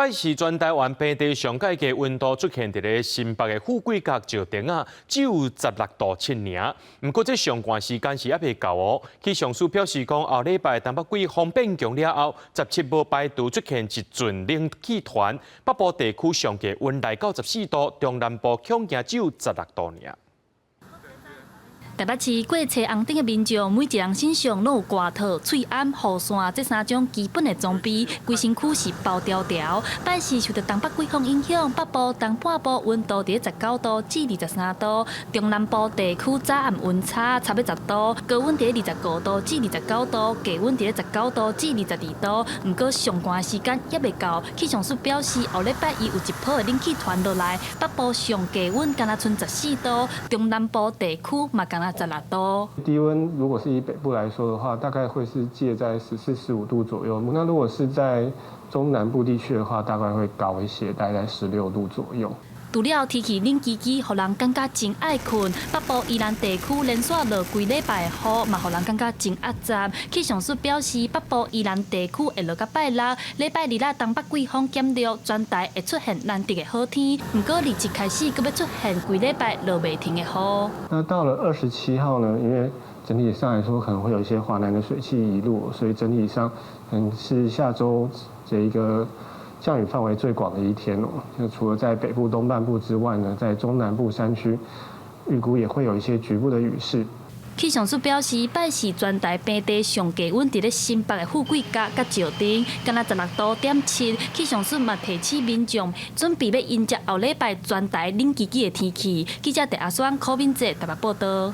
拜四全台灣平地上蓋低溫度出現佇咧新北的富貴角石碇仔，只有16度7爾。毋過這上寒時間是猶未到哦。氣象署表示講，後禮拜東北季風變強了後，17號排除出現一陣冷氣團，北部地區上低溫來到14度，中南部恐驚只有16度爾。台北市過車紅燈的民眾，每一人身上攏有外套、喙罨、雨傘這三種基本的裝備，規身軀是包牢牢。拜四受著東北季風影響，北部東半部溫度佇19度至23度，中南部地區早暗溫差差欲10度，高溫佇25度至29度，低溫佇19度至22度。毋過上寒時間猶未到，氣象署表示，後禮拜一有一波的冷氣團落來，北部上低溫干焦賰14度，中南部地區嘛干焦16度。低溫如果是以北部來說的話，大概會是介在14、15度左右。那如果是在中南部地區的話，大概會高一些，大概16度左右。除了天氣冷吱吱，予人感覺真愛睏。北部宜蘭地區連續落幾禮拜雨，嘛予人感覺真壓雜。氣象署表示，北部宜蘭地區會落到拜六，禮拜二啦，東北季風減弱，全台會出現難得的好天。毋過27開始，閣欲出現規禮拜落袂停的雨。那到了27號呢？因為整體上來說，可能會有一些華南的水汽移入，所以整體上，是下週這一個降雨範圍最廣的一天哦。就除了在北部東半部之外呢，在中南部山區，預估也會有一些局部的雨勢。氣象署表示，拜四全台平地上低溫佇咧新北的富貴角佮石碇，干焦16.7度。氣象署嘛提醒民眾準備欲迎接後禮拜全台冷吱吱的天氣。記者鄭阿雙、柯敏哲台北報導。